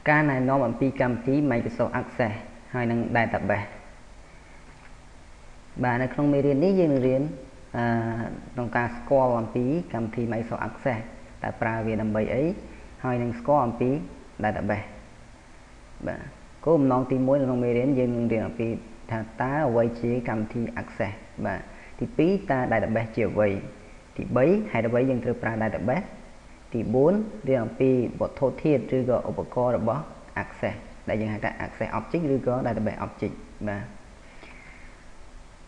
ការណែនាំអំពីកម្មវិធី Microsoft Access ហើយនិង Database បាទនៅក្នុងមេរៀននេះយើងនឹងរៀនអឺក្នុងការស្គាល់អំពីកម្មវិធី Microsoft Access តើប្រើវាដើម្បីអីហើយនឹងស្គាល់អំពី Database បាទគោលបំណងទី1នៅក្នុងមេរៀនយើងនឹងរៀនអំពីថាតើអ្វីជាកម្មវិធី Access បាទទី2តើ Database ជាអ្វីទី3ហេតុអ្វីយើងត្រូវប្រើ Database ទី4រៀនអំពីវត្ថុធាតុឬក៏ឧបករណ៍របស់ Access ដែលយើងហៅថា Access Object ឬក៏ Database Object បាទ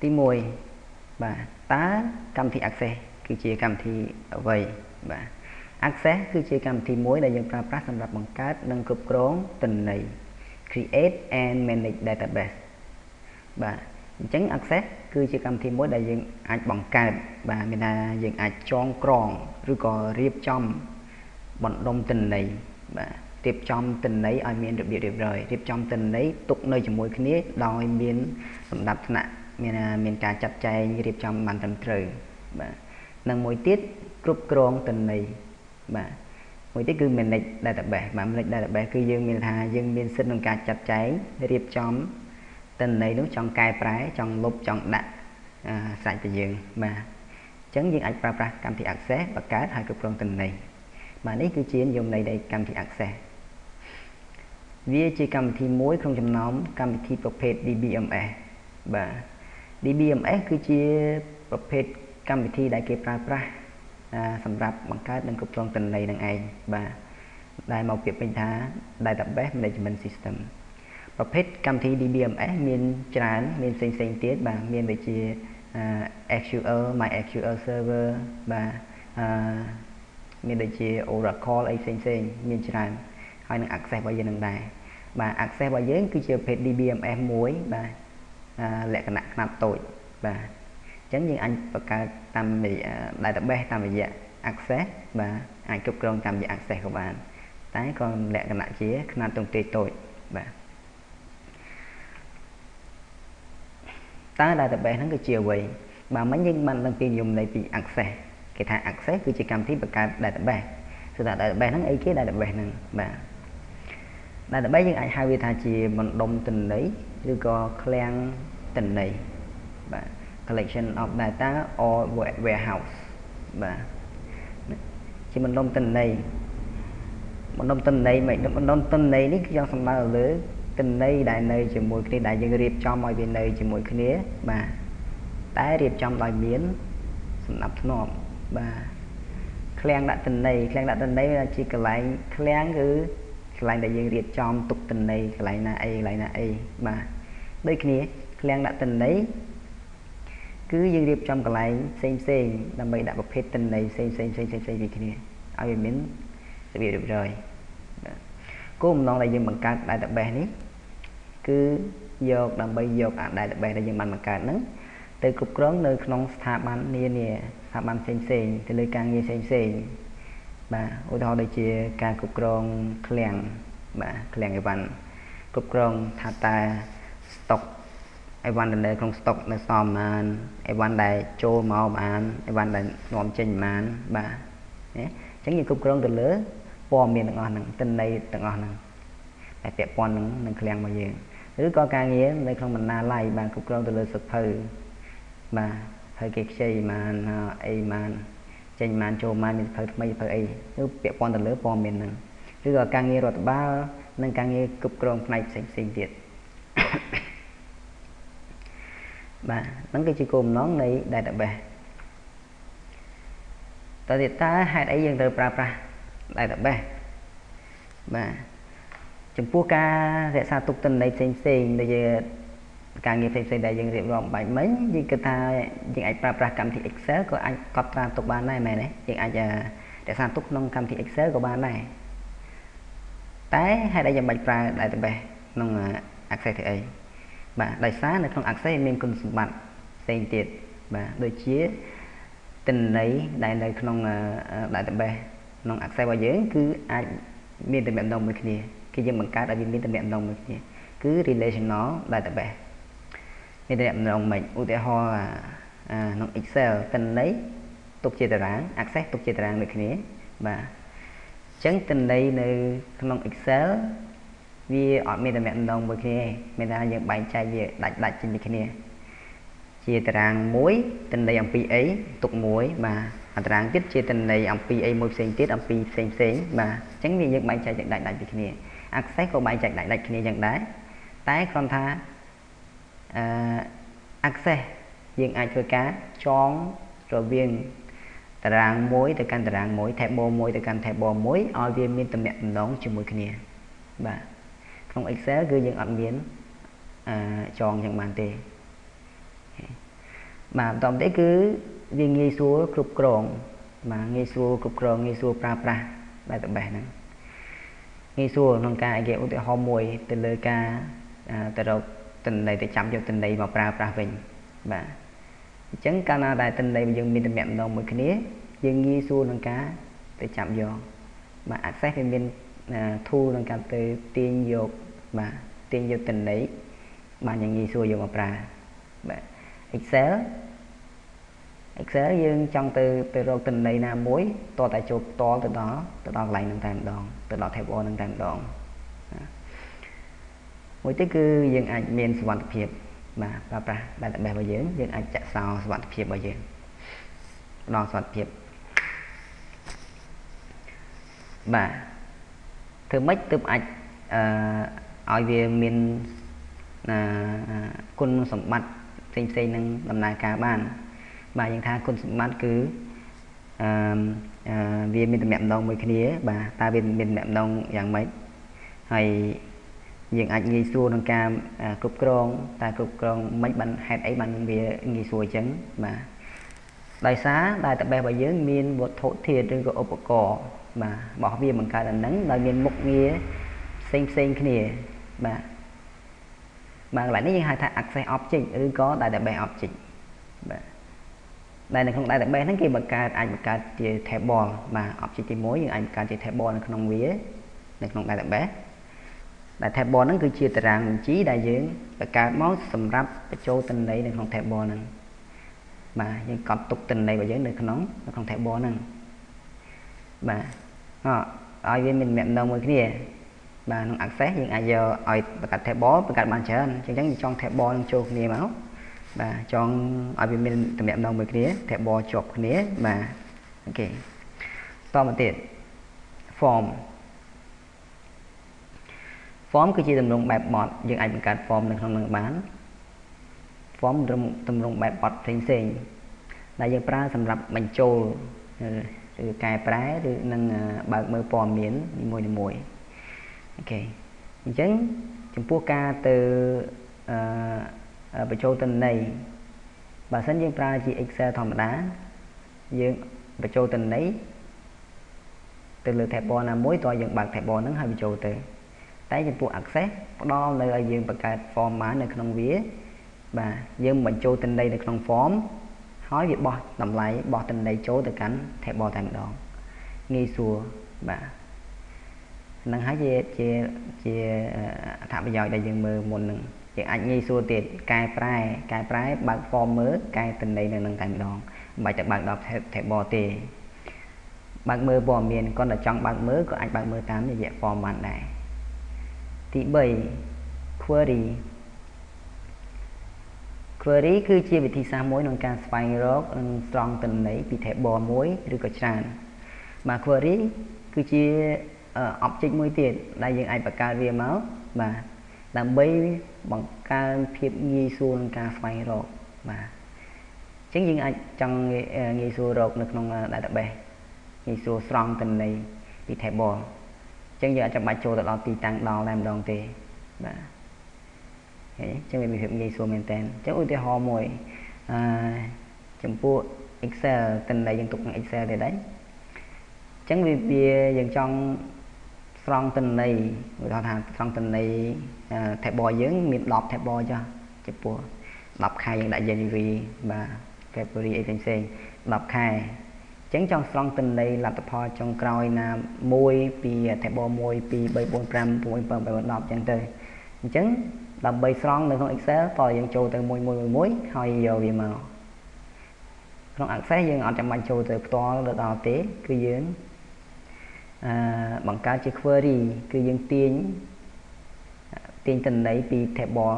ទី1បាទតើកម្មវិធី Access គឺជាកម្មវិធីអ្វីបាទ Access គឺជាកម្មវិធីមួយដែលយើងប្រើប្រាស់សម្រាប់បង្កើតនិងគ្រប់គ្រងទិន្នន័យ Create and Manage Database បាទអញ្ចឹង Access គឺជាកម្មវិធីមួយដែលយើងអាចបង្កើតបាទមានថាយើងអាចចងក្រងឬក៏រៀបចំបណ្ដុំទិន្នន័យបាទរៀបចំទិន្នន័យឲ្យមានរបៀបរៀបរយរៀបចំទិន្នន័យទុកនៅជាមួយគ្នាដោយមានលំដាប់ថ្នាក់មានការចាត់ចែងរៀបចំបានត្រឹមត្រូវបាទនិងមួយទៀតគ្រប់គ្រងទិន្នន័យបាទមួយទៀតគឺ manage database បាទ manage database គឺយើងមានថាយើងមានសិទ្ធិក្នុងការចាត់ចែងរៀបចំទិន្នន័យនោះចង់កែប្រែចង់លុបចង់ដាក់ស្រេចទៅយើងបាទអញ្ចឹងយើងអាចប្រើប្រាស់កម្មវិធី Access បង្កើតហើយគ្រប់គ្រងទិន្នន័យបាទនេះគឺជានិយមន័យនៃកម្មវិធី Access វាជាកម្មវិធីមួយក្នុងចំណោមកម្មវិធីប្រភេទ DBMS បាទ DBMS គឺជាប្រភេទកម្មវិធីដែលគេប្រើប្រាស់សម្រាប់បង្កើតនិងគ្រប់គ្រងទិន្នន័យនឹងឯងបាទដែលមកពាក្យពេញថា Database Management System ប្រភេទកម្មវិធី DBMS មានច្រើនមានផ្សេងផ្សេងទៀតបាទមានដូចជា SQL MySQL Server បាទមានដូចជា Oracle អីផ្សេងផ្សេងមានច្រើនហើយនឹង Access របស់យើងនឹងដែរបាទ Access របស់យើងគឺជាប្រភេទ DBMS មួយបាទលក្ខណៈខ្នាតតូចបាទអញ្ចឹងយើងអាចបង្កើតតាម database តាមរយៈ Access បាទអាចគ្រប់គ្រងតាមរយៈ Access ក៏បានតែក៏លក្ខណៈជាខ្នាតទង់ទេតូចបាទតើ database ហ្នឹងគឺជាអ្វីបាទមិញយើងបានដឹងពីនិយមន័យពី Access គេថា Access គឺជាកម្មវិធីបង្កើត database គឺថា database ហ្នឹងអីគេ database ហ្នឹងបាទ database យើងអាចហៅវាថាជាបណ្ដុំទិន្នន័យឬក៏ឃ្លាំងទិន្នន័យបាទ collection of data or warehouse បាទជាបណ្ដុំទិន្នន័យបណ្ដុំទិន្នន័យមិនបណ្ដុំទិន្នន័យនេះគឺចង់សំដៅលើទិន្នន័យដែលនៅជាមួយគ្នាដែលយើងរៀបចំឲ្យវានៅជាមួយគ្នាបាទតែរៀបចំដោយមានសណ្ដាប់ធ្នាប់បាទឃ្លាំងដាក់ទិន្នន័យឃ្លាំងដាក់ទិន្នន័យជាកន្លែងឃ្លាំងគឺកន្លែងដែលយើងរៀបចំទុកទិន្នន័យកន្លែងណាអីកន្លែងណាអីបាទដូចគ្នាឃ្លាំងដាក់ទិន្នន័យគឺយើងរៀបចំកន្លែងផ្សេងផ្សេងដើម្បីដាក់ប្រភេទទិន្នន័យផ្សេងផ្សេងផ្សេងផ្សេងពីគ្នាឲ្យវាមានរបៀបរៀបរយបាទគោលបំណងដែលយើងបង្កើត database នេះគឺយកដើម្បីយកអា database ដែលយើងបានបង្កើតហ្នឹងទៅគ្រប់គ្រងនៅក្នុងស្ថាប័ននានាស្ថាប័នផ្សេងផ្សេងទៅលើការងារផ្សេងផ្សេងបាទឧទាហរណ៍ដូចជាការគ្រប់គ្រងឃ្លាំងបាទឃ្លាំងអីវ៉ាន់គ្រប់គ្រងថាតើស្តុកអីវ៉ាន់ដែលនៅក្នុងស្តុកនៅសល់ប៉ុន្មានអីវ៉ាន់ដែលចូលមកប៉ុន្មានអីវ៉ាន់ដែលនាំចេញប៉ុន្មានបាទណាអញ្ចឹងយើងគ្រប់គ្រងទៅលើព័ត៌មានទាំងអស់ហ្នឹងទិន្នន័យទាំងអស់ហ្នឹងដែលពាក់ព័ន្ធនឹងឃ្លាំងរបស់យើងឬក៏ការងារនៅក្នុងបណ្ណាល័យបាទគ្រប់គ្រងទៅលើសភៅបាទហើយគេខ្ចីប៉ុន្មានអីប៉ុន្មានចេញប៉ុន្មានចូលប៉ុន្មានមានសភៅថ្មីសភៅអីគឺពាក់ព័ន្ធទៅលើព័ត៌មានហ្នឹងឬក៏ការងាររដ្ឋបាលនិងការងារគ្រប់គ្រងផ្នែកផ្សេងផ្សេងទៀតបាទហ្នឹងគឺជាគោលបំណងនៃ database តើទៀតតើហេតុអីយើងត្រូវប្រើប្រាស់ database បាទចំពោះការរក្សាទុកទិន្នន័យផ្សេងផ្សេងដូចជាការងារផ្សេងៗដែលយើងរៀបរាប់បាច់មិញយើងគិតថាយើងអាចប្រើប្រាស់កម្មវិធី Excel ក៏អាចកត់ត្រាទុកបានដែរមែនទេយើងអាចរក្សាទុកក្នុងកម្មវិធី Excel ក៏បានដែរតែហេតុអីចាំបាច់ប្រើ database ក្នុង Access ទៅអីបាទដោយសារនៅក្នុង Access មានគុណសម្បត្តិផ្សេងទៀតបាទដូចជាទិន្នន័យដែលនៅក្នុង database ក្នុង Access របស់យើងគឺអាចមានទំនាក់ទំនងមួយគ្នាគឺយើងបង្កើតឲ្យវាមានទំនាក់ទំនងមួយគ្នាគឺ relational database មានទំនាក់ទំនងមិនឧទាហរណ៍ក្នុង Excel ទិន្នន័យទុកជាតារាង Access ទុកជាតារាងដូចគ្នាបាទអញ្ចឹងទិន្នន័យនៅក្នុង Excel វាអត់មានតំណែងមួយគ្នាទេមានថាយើងបែងចែកវាដាច់ដាច់ចេញពីគ្នាជាតារាងមួយទិន្នន័យអំពីអីទុកមួយបាទអាតារាងទៀតជាទិន្នន័យអំពីអីមួយផ្សេងទៀតអំពីផ្សេងផ្សេងបាទអញ្ចឹងវាយើងបែងចែកដាច់ដាច់ពីគ្នា Access ក៏បែងចែកដាច់ដាច់គ្នាយ៉ាងដែរតែគ្រាន់ថាអឺ Access យើងអាចធ្វើការចងរវាងតារាងមួយទៅកាន់តារាងមួយ table មួយទៅកាន់ table មួយឲ្យវាមានទំនាក់ទំនងជាមួយគ្នាបាទក្នុង Excel គឺយើងអត់មានអឺចងយ៉ាងបានទេបាទបន្តមកទៀតគឺវាងាយស្រួលគ្រប់គ្រងបាទងាយស្រួលគ្រប់គ្រងងាយស្រួលប្រើប្រាស់ database ហ្នឹងងាយស្រួលក្នុងការគេឧទាហរណ៍មួយទៅលើការទៅរកទិន្នន័យទៅចាប់យកទិន្នន័យមកប្រើប្រាស់វិញបាទអញ្ចឹងកាលណាដែលទិន្នន័យយើងមានទំនាក់ទំនងមួយគ្នាយើងងាយស្រួលក្នុងការទៅចាប់យកបាទ Access វាមាន tool ក្នុងការទៅទាញយកបាទទាញយកទិន្នន័យបានយ៉ាងងាយស្រួលយកមកប្រើបាទ Excel យើងចង់ទៅទៅរកទិន្នន័យណាមួយតតែចូលផ្ទាល់ទៅដល់ទៅដល់កន្លែងហ្នឹងតែម្ដងទៅដល់ table ហ្នឹងតែម្ដងមួយទៀតគឺយើងអាចមានសុវត្ថិភាពបាទប្រើប្រាស់ database របស់យើងយើងអាចចាក់សោសុវត្ថិភាពរបស់យើងផ្ដល់សុវត្ថិភាពបាទធ្វើម៉េចទើបអាចអឺឲ្យវាមានគុណសម្បត្តិផ្សេងផ្សេងនឹងដំណើរការបានបាទយើងថាគុណសម្បត្តិគឺអឺវាមានតំណែងមួយគ្នាបាទតើវាមានតំណែងយ៉ាងម៉េចហើយយើងអាចងាយស្រួលក្នុងការគ្រប់គ្រងតើគ្រប់គ្រងមិនបានហេតុអីបានវាងាយស្រួលអញ្ចឹងបាទដោយសារ database របស់យើងមានវត្ថុធាតុឬក៏ឧបករណ៍បាទរបស់វាបង្កើតអាហ្នឹងដោយមានមុខងារផ្សេងផ្សេងគ្នាបាទបាទកន្លែងនេះយើងហៅថា access object ឬក៏ database object បាទដែលនៅក្នុង database ហ្នឹងគេបង្កើតអាចបង្កើតជា table បាទ object ទី1យើងអាចបង្កើតជា table នៅក្នុងវានៅក្នុង database ដែល table ហ្នឹងគឺជាតារាងបញ្ជីដែលយើងបង្កើតមកសម្រាប់បញ្ចូលទិន្នន័យនៅក្នុង table ហ្នឹងបាទយើងកត់ទុកទិន្នន័យរបស់យើងនៅក្នុងនៅក្នុង table ហ្នឹងបាទអឲ្យវាមានតំណែងមួយគ្នាបាទក្នុង access យើងអាចយកឲ្យបង្កើត table បង្កើតបានច្រើនអញ្ចឹងយើងចង់ table នឹងចូលគ្នាមកបាទចង់ឲ្យវាមានតំណែងមួយគ្នា table ជាប់គ្នាបាទ OK តមកទៀត form form គឺជាទម្រង់បែបបទយើងអាចបង្កើត form នៅក្នុងនឹងបាន form ទម្រង់បែបបទផ្សេងផ្សេងដែលយើងប្រើសម្រាប់បញ្ចូលឬកែប្រែឬនឹងបើកមើលព័ត៌មាននីមួយៗ OK អញ្ចឹងចំពោះការទៅអឺបញ្ចូលទិន្នន័យបើសិនយើងប្រើជា Excel ធម្មតាយើងបញ្ចូលទិន្នន័យទៅលើ table ណាមួយតើយើងបើក table ហ្នឹងហើយបញ្ចូលទៅតែចំពោះ Access ផ្ដល់នៅឲ្យយើងបង្កើត form បាននៅក្នុងវាបាទយើងបញ្ចូលទិន្នន័យនៅក្នុង form ហើយវាបោះតម្លៃបោះទិន្នន័យចូលទៅកាន់ table តែម្ដងងាយស្រួលបាទហ្នឹងហើយជាជាជាអត្ថប្រយោជន៍ដែលយើងមើលមុនហ្នឹងយើងអាចងាយស្រួលទៀតកែប្រែកែប្រែបើក form មើលកែទិន្នន័យនៅនឹងតែម្ដងមិនបាច់ទៅបើកដល់ table ទេបើកមើលព័ត៌មានគាត់តែចង់បើកមើលក៏អាចបើកមើលតាមរយៈ form បានដែរទី3 query query គឺជាវិធីសាស្ត្រមួយក្នុងការស្វែងរកនិងស្រង់ទិន្នន័យពី table មួយឬក៏ច្រើនបាទ query គឺជា object មួយទៀតដែលយើងអាចបង្កើតវាមកបាទដើម្បីបង្កើនភាពងាយស្រួលក្នុងការស្វែងរកបាទអញ្ចឹងយើងអាចចង់ងាយស្រួលរកនៅក្នុង database ងាយស្រួលស្រង់ទិន្នន័យពី table អញ្ចឹងយើងអាចចាំបាច់ចូលទៅដល់ទីតាំងដល់តែម្ដងទេបាទអញ្ចឹងវាមានភាពងាយស្រួលមែនតើអញ្ចឹងឧទាហរណ៍មួយអឺចំពោះ Excel ទិន្នន័យយើងទុកក្នុង Excel ទេដែរអញ្ចឹងវាយើងចង់ស្រង់ទិន្នន័យឧទាហរណ៍ថាស្រង់ទិន្នន័យ table យើងមាន10 table ចុះចំពោះ10ខែយើងដាក់ January បាទ February អីផ្សេងៗ10ខែអញ្ចឹងចង់ស្រង់ទិន្នន័យលទ្ធផលចុងក្រោយណាមួយពី table 1 2 3 4 5 6 7 8 10អញ្ចឹងទៅអញ្ចឹងដើម្បីស្រង់នៅក្នុង Excel តើយើងចូលទៅមួយមួយមួយហើយយកវាមកក្នុង Access យើងអត់ចាំបាច់ចូលទៅផ្ទាល់ទៅដល់ទេគឺយើងអឺបង្កើតជា query គឺយើងទាញ ទាញទិន្នន័យពី table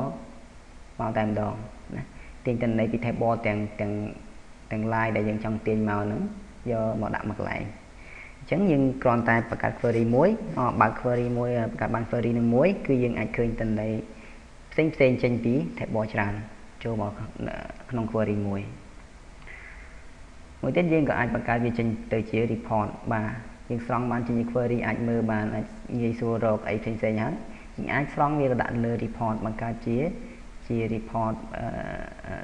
មកតែម្ដងណា ទាញទិន្នន័យពី table ទាំង line ដែលយើងចង់ទាញមកហ្នឹង យកមកដាក់មកកន្លែង។ អញ្ចឹងយើងគ្រាន់តែបង្កើត query មួយ បើក query មួយ បង្កើតបាន query នឹងមួយ គឺយើងអាចឃើញទិន្នន័យផ្សេងផ្សេងចេញពី table ច្រើនចូលមកក្នុង query មួយ។ មួយទៀត យើងក៏អាចបង្កើតវាចេញទៅជា report បាទ យើងស្រង់បានចេញជា query អាចមើលបាន អាចងាយស្រួលរកអីផ្សេងផ្សេង ហើយយើងអាចស្រង់វាទៅដាក់លើ report បង្កើតជា report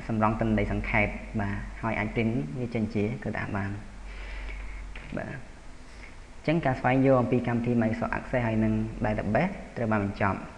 សម្រង់ទិន្នន័យសង្ខេប បាទ ហើយអាច print វាចេញជាក្រដាសបាន។ បាទ អញ្ចឹងការស្វែងយល់អំពីកម្មវិធី Microsoft Access ហើយនិង Database ត្រូវបានបញ្ចប់។